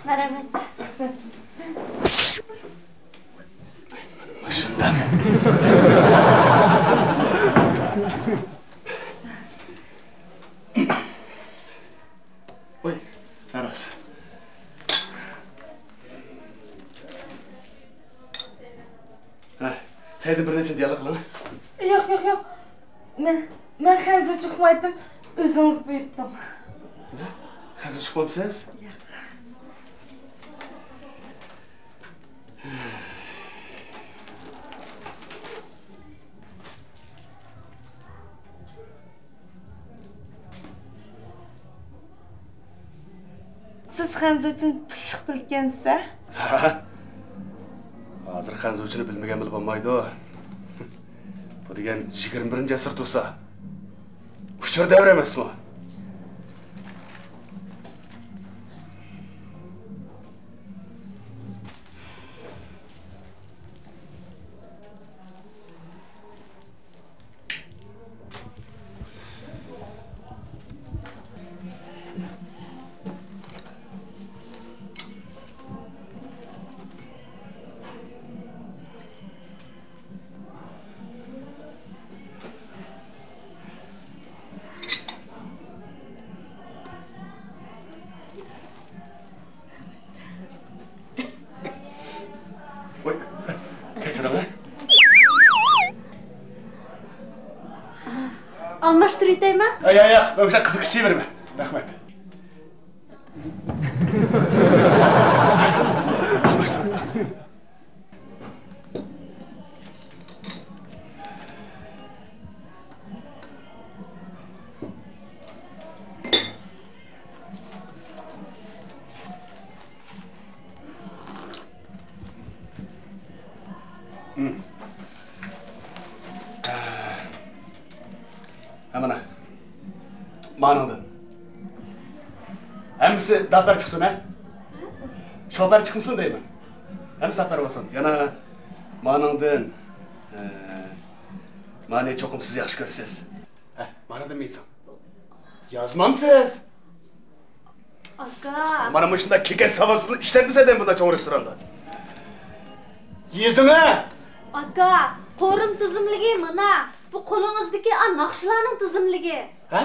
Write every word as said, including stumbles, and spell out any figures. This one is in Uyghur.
مەرھەمەت. مۇشۇنداق. ۋاي، ھە راست. ھە، سەيدە بىر نەچچە دىيالوگ قىلىڭ. ياق، ياق، ياق. مەن، مەن خەنزۇچە ئۇقمايتتىم. ئۆزىڭىز بۇيرۇتۇڭ. نە؟ خەنزۇچە ئۇقمامسىز؟ ياق. سىز خەنزۇچىنى پىششىق بىلىدىكەنسىز ھە؟ ھە؟ ھازىر خەنزۇچىنى بىلمىگەن بولۇپ بولمايدۇ. بۇ دېگەن يىگىرمە بىرىنچى ئەسىر تۇرسا، ئۇچۇر دەۋرى ئەمەسمۇ؟ ۋاي، كەچۈرۈڭ. ئالماشتۇرۇۋېتەيمۇ؟ ياق، ياق، ياق، مەن مۇشۇ قىزىق ئىچىۋېرىمەن. رەھمەت. ئالماشتۇرۇۋېتىڭ. ھە، مانا. مانىڭدىن. ھەممىسى داپەر چىقسۇن، ھە؟ شوپەر چىقمىسۇن دەيمەن. ھەممىسى داپەر بولسۇن. يەنە مانىڭدىن. ھە، مانى چوقۇم سىز ياخشى كۆرىسىز. ھە، مانىدىن يېزىڭ. يازمامسىز؟ ئاكا. مانا مۇشۇنداق كېكەچ ساۋاتسىزلىق ئىشلەتمىسە دەيمەن بۇنداق چوڭ رېستوراندا. يېزىڭە! ئاكا، قورۇم تىزىملىكى مانا. بۇ قولىڭىزدىكى ئا ناخشىلارنىڭ تىزىملىكى. ھە؟